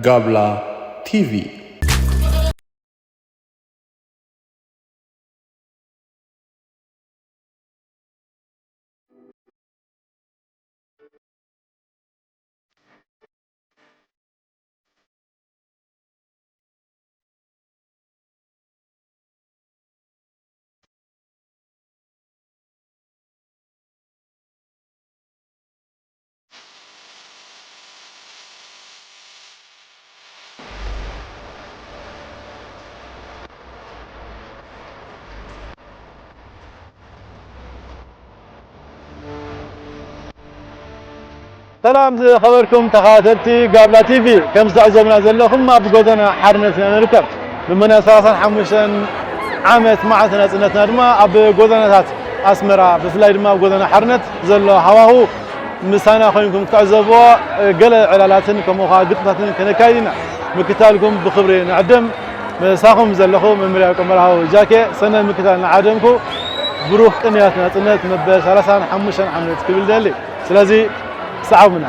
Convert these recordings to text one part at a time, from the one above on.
ጋብላ ቲቪ። ሰላም ዝኸበርኩም ተኸታተልቲ ጋብላ ቲቪ፣ ከም ዝትዕዘቡና ዘለኹም ኣብ ጎደና ሓርነት ኢና ንርከብ። ብመንያ ሰላሳን ሓሙሽተን ዓመት መዓልቲ ናጽነትና ድማ ኣብ ጎደናታት ኣስመራ፣ ብፍላይ ድማ ኣብ ጎደና ሓርነት ዘሎ ሃዋሁ ምሳና ኮይንኩም ክትዕዘብዎ፣ ገለ ዕላላትን ከምኡ ኸኣ ግጥምታትን ከነካይድ ኢና። ምክታልኩም ብኽብሪ ንዕድም። ምሳኹም ዘለኹ መምህር ያዕቆብ መርሃዊ ጃኬ። ሰናይ ምክታል ንዓደምኩ። ብሩኽ ቅንያት ናጽነት መበል ሰላሳን ሓሙሽተን ዓመት ክብል ደሊ። ስለዚ ሰዓቡና።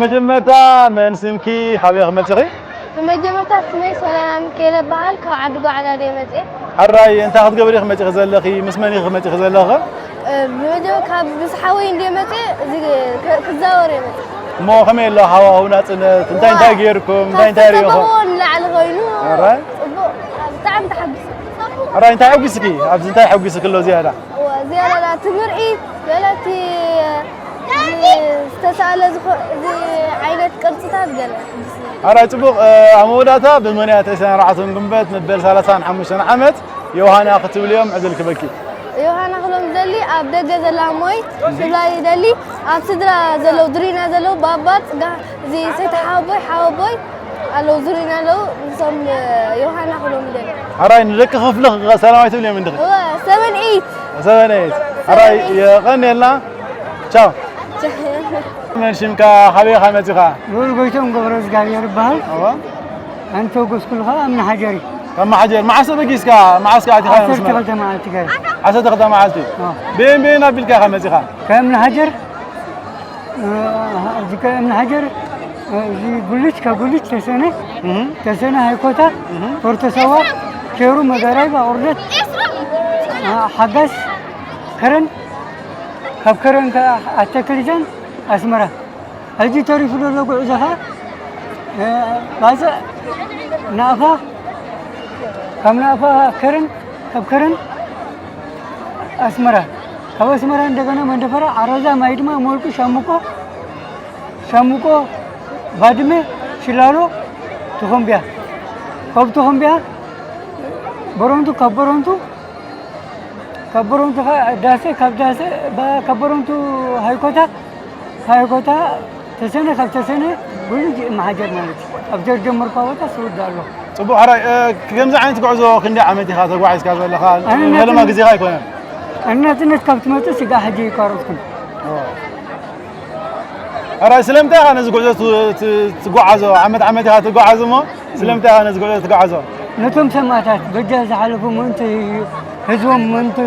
መጀመርታ መን ስምኪ? ካበይ ኢኺ መጺኺ? ብመጀመርታ ስመይ ሶልያና ሚካኤል እበሃል። ካብ ዓዲ ጓዕላ እየ መጽኤ። ሕራይ፣ እንታይ ክትገብሪ ኢኺ መጺኺ ዘለኺ? ምስ መን ኢኺ መጺኺ ዘለኺ? እ፣ ብመጀመ-፣ ካብ ምስ ሓወይ እንደ መጽኤ እዚ ክ-፣ ክዛወር እየ መጽኤ። እሞ ከመይ ኣሎ ሃዋሁ ናጽነት? እንታይ እንታይ ዋ፣ ጌርኩም? እንታይ እንታይ ካብ ሪኢኹም? ዝጸበኽዎ ንላዕሊ ኮይኑ ሕራይ? ጽቡቕ፣ ብጣዕሚ ተሓጒሰ። ሕራይ፣ እንታይ ኣጉስኪ? ኣብዚ እንታይ ኣጉስኪ ኣሎ ዝያዳ? እወ፣ ዝያዳ እቲ ምርኢት፣ ገለ እቲ፣ እዚ ዝተሳእለ ዝኮ-፣ እዚ ዓይነት ቅርጽታት ገለ። ሕራይ ጽቡቕ፣ እ፣ ኣብ መወዳእታ ብመንያ ተሰናርዓቶም ግንበት መበል ሰላሳን ሓሙሽተን ዓመት ዮሃና ክትብልዮም ዕድል ክበኪ። ዮሃና ክሎም ደሊ ኣብ ደገ ዘላ ሞይ ክብላ ይደሊ። ኣብ ስድራ ዘለዉ ድሪና ዘለዉ ባባ፣ ፅጋ፣ እዚ ሰተ ሓወቦይ፣ ሓወቦይ ኣለዉ፣ ዙሪና ኣለዉ። ንሶም ዮሃና ክሎም ደሊ። ኣራይ ንደቂ ክፍሊ ሰላማይ ትብልዮም እንድኺ። እወ፣ ሰቨን ኤይት። ሰበነይት ኣራይ የቐንየልና። ቻው። መን ሽምካ? ካበይ ኢኻ መጺኻ? ልዑል ጎይቶም ገብረ እግዚኣብሔር ይበሃል። ኣዋ ኣንተወገስኩሉ ከዓ እምኒ ሓጀር እዩ። ካብ መሓጀር መዓስ ተበጊስካ? መዓስ ከ ኣቲኻ? ዓሰርተ ክልተ መዓልቲ ገይረ። ዓሰርተ ክልተ መዓልቲ። ኣዎ። ብኤን ብኤን ኣቢልካ ኢኻ መጺኻ? ካብ እምኒ ሓጀር እ፣ እዚ ካብ እምኒ ሓጀር እ፣ እዚ ጉልች ካብ ጉልች ተሰነ እህ፣ ተሰነ ሃይኮታ እህ። ፖርተሰዋ ኬሩ መጋራይ ባቑርደት እ፣ ሓጋስ ከረን ካብ ከረን ከዓ ኣተክልጃን ኣስመራ ሕጂ ተሪፉ ዘሎ ጉዕዞኻ ባፅዕ ናእፋ ካብ ናእፋ ከረን ካብ ከረን ኣስመራ ካብ ኣስመራ እንደገና መንደፈራ ዓረዛ ማይ ድማ ሞልቁ ሻሙቆ ሻሙቆ ባድመ ሽላሎ ተኾምቢያ ካብ ተኾምቢያ በረንቱ ካብ በረንቱ ካብ በረንቱ ዳሴ ካብ ዳሴ ካብ በረንቱ ሃይኮታ ሃይኮታ ተሰነ ካብ ተሰነ ብሉጅ መሓጀር ማለት እዩ። ኣብ ዘርጀመርኳ ቦታ ስውዳ ኣሎ። ፅቡቅ ሕራይ። ከምዚ ዓይነት ጉዕዞ ክንደይ ዓመት ኢኻ ተጓዒዝካ ዘለኻ? ኣነ ፈለማ ናጽነት- ግዜኻ ኣይኮነን። ኣነ ናጽነት ካብ ትመጽእ ስጋዕ ሕጂ ይቋረጽኩን። ሕራይ ስለምንታይ ኢኻ ነዚ ጉዕዞ ት- ት- ትጓዓዞ? ዓመት ዓመት ኢኻ ትጓዓዝ እሞ ስለምንታይ ኢኻ ነዚ ጉዕዞ ትጓዓዞ? ነቶም ሰማእታት በጃ ዝሓለፉ ምእንቲ ህዝቦም ምእንቲ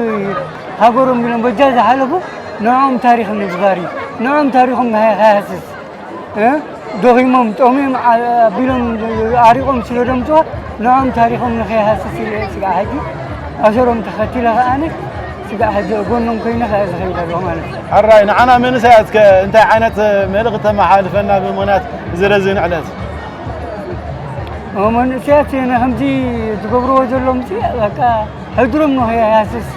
ሃገሮም ኢሎም በጃ ዝሓለፉ ንዕኦም ታሪኽ ምግባር እዩ። ንዕኦም ታሪኾም ከይሃስስ እ? ደኺሞም ጠምዮም ዓ- ኣቢሎም ዓሪቖም ስለ ደምፅዋ ንዕኦም ታሪኾም ንኸይሃስስ ኢለ እየ ስጋዕ ሕጂ ኣሰሮም ተኸቲለ ከዓኒ ስጋዕ ሕጂ ጎኖም ኮይነ ከኣ ዝኸይድ ኣለኹ ማለት እዩ። ሕራይ ንዓና መንእሰያት ከ እንታይ ዓይነት መልእኽቲ ተመሓላልፈልና ብምኽንያት እዚ ረዚን ዕለት? መንእሰያት ንከምዚ ዝገብርዎ ዘለዉ ምፅ በቃ ሕድሮም ንኸይሃስስ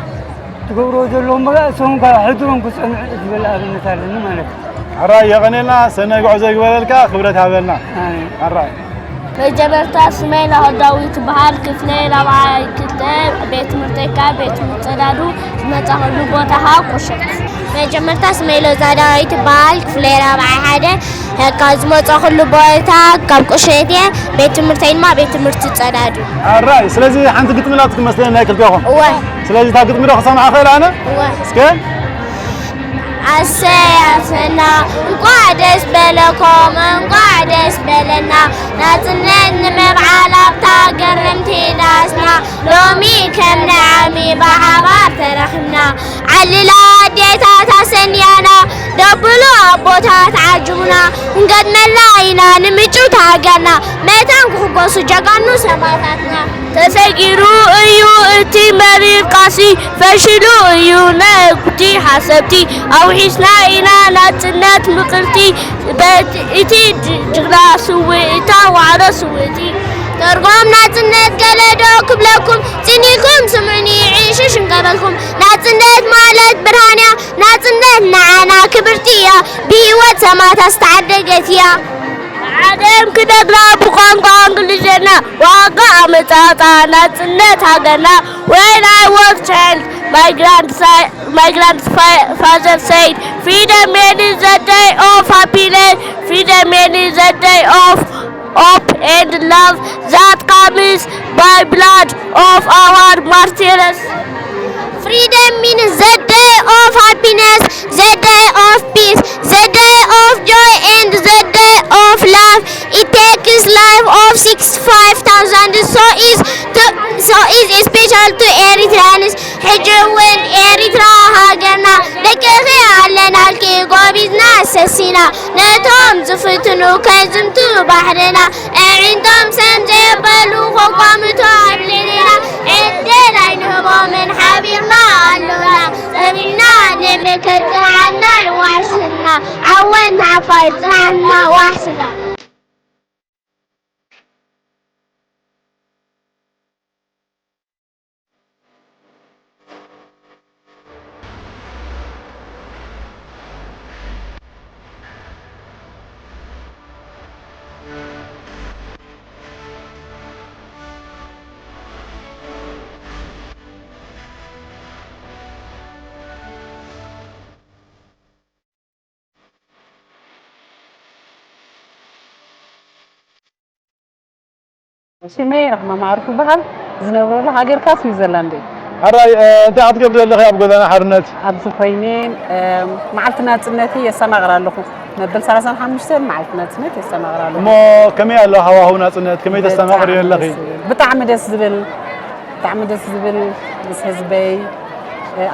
ትገብርዎ ዘለዎም በቃ እሶም ከዓ ሕድሮም ክፀንዑ ዝብል ኣብነት ኣለኒ ማለት እዩ። ሕራይ የቐኔልና፣ ሰናይ ጉዕዞ ይግበረልካ፣ ክብረት ሃበልና። ኣሜን። ሕራይ። መጀመርታ ስመይ ናሆዳዊ ትበሃል ክፍለ ራብዓይ ክልተ ቤት ትምህርተይ ካብ ቤት ትምህርቲ ፅዳዱ ዝመፃኸሉ ቦታ ከዓ ቁሸት። መጀመርታ ስመይ ሎዛ ዳዊት ትበሃል ክፍለ ራብዓይ ሓደ ካብ ዝመፃኸሉ ቦታ ካብ ቁሸት እየ። ቤት ትምህርተይ ድማ ቤት ትምህርቲ ፀዳዱ። ኣራይ ስለዚ ሓንቲ ግጥሚ ናትኩም መስለኒ ናይ ክልቴኹም። እወ። ስለዚ እታ ግጥሚ ዶ ክሰምዓ ክእል ኣነ? እወ። እስከ ኣሰይ ኣሰና እንቋዕ ደስ በለኮም እንቋዕ ደስ በለና ናጽነት ንምብዓል ኣብታ ገረምቲ ዳስና ሎሚ ከም ንዓሚ ብሓባር ተረኺብና ዓልላ ኣዴታት ኣሰንያና ደብሉ ኣቦታት ዓጅቡና ክንገጥመላ ኢና ንምጭውቲ ሃገርና መታን ክኽጎሱ ጀጋኑ ሰማእታትና። ተሰጊሩ እዩ እቲ መሪር ቃልሲ፣ ፈሺሉ እዩ ናይ እኩብቲ ሓሰብቲ፣ ኣውሒስና ኢና ናጽነት ምቅርቲ፣ በቲ እቲ ጅግና ስውእ፣ እታ ዋዕሮ ስውእቲ። ተርጓም ናጽነት ገለ ዶ ክብለኩም፣ ጽን ኢልኩም ስምዑኒ ዕሽሽ እንከበልኩም፣ ናጽነት ማለት ብርሃን እያ፣ ናጽነት ንዓና ክብርቲ እያ፣ ብህይወት ሰማእታት ዝተዓደገት እያ። ዓለም ክነግራ ብቋንቋ እንግሊዝኛ ዋጋ ኣመጻጽኣ ናጽነት ሃገርና። When I was child, my grandfather said, freedom means the day of happiness, freedom means the day of hope and love that comes by blood of our martyrs. Freedom means the day of happiness, the day of peace, the day of joy and the day of love. It takes life of sixty-five thousand, so is to, so is special to Eritreans. ሕጂ እውን ኤሪትራ ሃገርና ደቅኺ ኣለናልኪ ጎቢዝና ሰሲና ነቶም ዝፍትኑ ከዝምቱ ባሕርና ኣዒንቶም ሰም ዘየበሉ ከቋምቱ ኣብ ልዕሌና ዕድል ኣይንህቦምን ሓቢርና ኣሎና ጸኒዕና ንምክር ጽንዓትና ዋሕስና ዓወት ንዓፋር ጽንዓትና ዋሕስና። ሽመይ ራህማ ማዕሩፍ ይበሃል። ዝነብረሉ ሃገር ከኣ ስዊዘርላንድ እዩ። ሕራይ፣ እንታይ ክትገብሪ ኣለኺ ኣብ ጎደና ሓርነት? ኣብዚ ኮይነ መዓልቲ ናጽነተይ የስተማቕር ኣለኹ። መበል ሰላሳን ሓሙሽተን መዓልቲ ናጽነት የስተማቕር ኣለኹ። እሞ ከመይ ኣሎ ሃዋህው ናጽነት? ከመይ ተስተማቕሪ ኣለኺ? ብጣዕሚ ደስ ዝብል፣ ብጣዕሚ ደስ ዝብል፣ ምስ ህዝበይ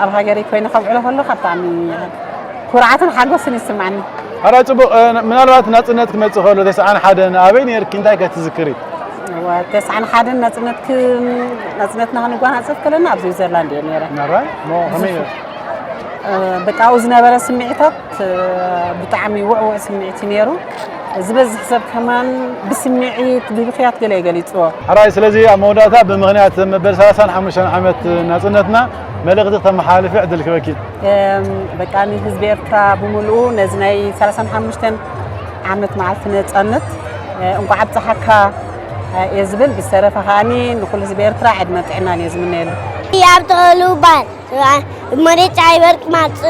ኣብ ሃገረይ ኮይነ ከብዕሎ ከለኹ ብጣዕሚ ኩርዓትን ሓጎስን ይስማዓኒ። ሕራይ ጽቡቕ። ምናልባት ናጽነት ክመጽእ ከሎ ተስዓን ሓደን ኣበይ ነይርኪ? እንታይ ከ ትዝክሪ? ተስዓን ሓደን ናጽነትና ክንጓናጸፍ ከለና ኣብ ስዊዘርላንድ እየ ነይረ። ሕራይ እሞ ከመይ ነይሩ? በቃ ኣብኡ ዝነበረ ስምዒታት ብጣዕሚ ውዕውዕ ስምዒት እዩ ነይሩ። ዝበዝሕ ሰብ ከማን ብስምዒት ብብኽያት ገለ እዩ ገሊፅዎ። ሕራይ ስለዚ ኣብ መወዳእታ ብምኽንያት መበል ሰላሳን ሓሙሽተን ዓመት ናፅነትና መልእኽቲ ክተመሓላልፊ ዕድል ክበኪ። በቃ ንህዝቢ ኤርትራ ብምልኡ ነዚ ናይ ሰላሳን ሓሙሽተን ዓመት መዓልቲ ነፃነት እንኳዕ ኣብፀሓካ እየ ዝብል። ብዝተረፈ ከዓኒ ንኩሉ ህዝቢ ኤርትራ ዕድመን ጥዕናን እየ ዝምነየሉ። ኣብ ተኸሉ ባል እመሬት ፀሓይ በርቂ ማፅ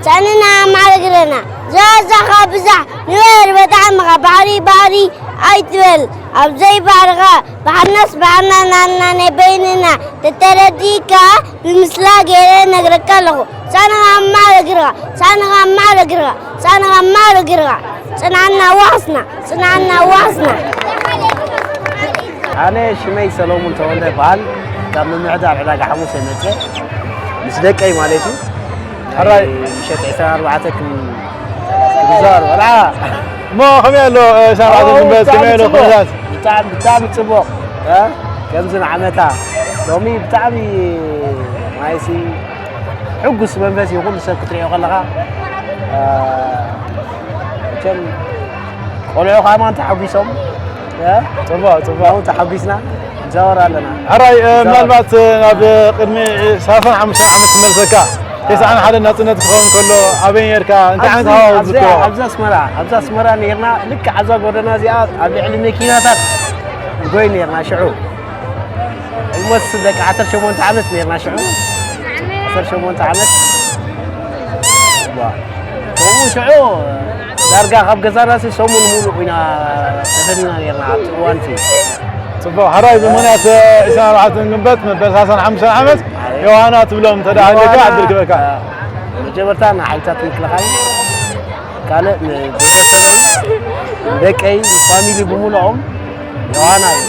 ጨንና ማረግረና ዛዛኻ ብዛሕ ንበር በጣዕምኻ ባሕሪ ባሕሪ ኣይትበል ኣብዘይ ባሕርኻ ባሕርናስ ባሕርና ናና ናይ በይንና ተተረዲእካ ብምስላ ገይረ ነግረካ ኣለኹ። ሳንኻ ማረግርኻ ሳንኻ ማረግርኻ ሳንኻ ማረግርኻ ጽናና ዋስና ጽናና ዋስና። ኣነ ሽመይ ሰሎሙን ተወልደ ይበሃል። ካብ ምምሕዳር ዕዳጋ ሓሙስ እየ መፅእ ምስ ደቀይ ማለት እዩ። ሕራይ ምሸት ዕስራን ኣርባዕተን ክም ክምዛር ወላ እሞ ከመይ ኣሎ ሻምዓት ንበት ከመይ ኣሎ ኩነታት? ብጣዕሚ ብጣዕሚ ፅቡቕ እ? ከምዚ ንዓመታ ሎሚ ብጣዕሚ ማይሲ ሕጉስ መንፈስ እዩ ኩሉ ሰብ ክትሪኦ ከለኻ እ፣ መቸም ቆልዑ ከማን ተሓጒሶም እ? ፅቡቕ ፅቡቕ። እውን ተሓጒስና ንዛወር ኣለና። ሕራይ እ፣ ምናልባት እ፣ ናብ ቅድሚ ሰላሳን ሓሙሽተን ዓመት ክመልሰካ። ተስዓን ሓደን ናፅነት ክኸውን ከሎ ኣበይ ነርካ? እንታይ ዓይነት ሃዋህው ዝዝክሮ? ኣብዚ ኣስመራ ኣብዚ ኣስመራ ነርና ልክዕ ኣብዛ ጎደና እዚኣ ኣብ ልዕሊ መኪናታት ንጎይ ነርና ሽዑ። ኦልሞስት ደቂ ዓሰርተ ሸሞንተ ዓመት ነርና ሽዑ። ዓሰርተ ሸሞንተ ዓመት ዋ። ከምኡ ሽዑ ዳርጋ ካብ ገዛና ሲ ሰሙን ሙሉእ ኢና ተፈኒና ነርና ኣብቲ እዋን እቲ። ጽቡቕ ሕራይ ብምኽንያት ዒስራን ኣርባዕተን ግንቦት መበል ሰላሳን ሓሙሽተን ዓመት ዮሃና ትብሎም እንተ ደኣ ሃልዩካ ዕድል ክበካ። መጀመርታ ንሓይልታት ምክልኻል ካልእ ንቤተሰበይ ንደቀይ ንፋሚሊ ብምሉኦም ዮሃና እዩ።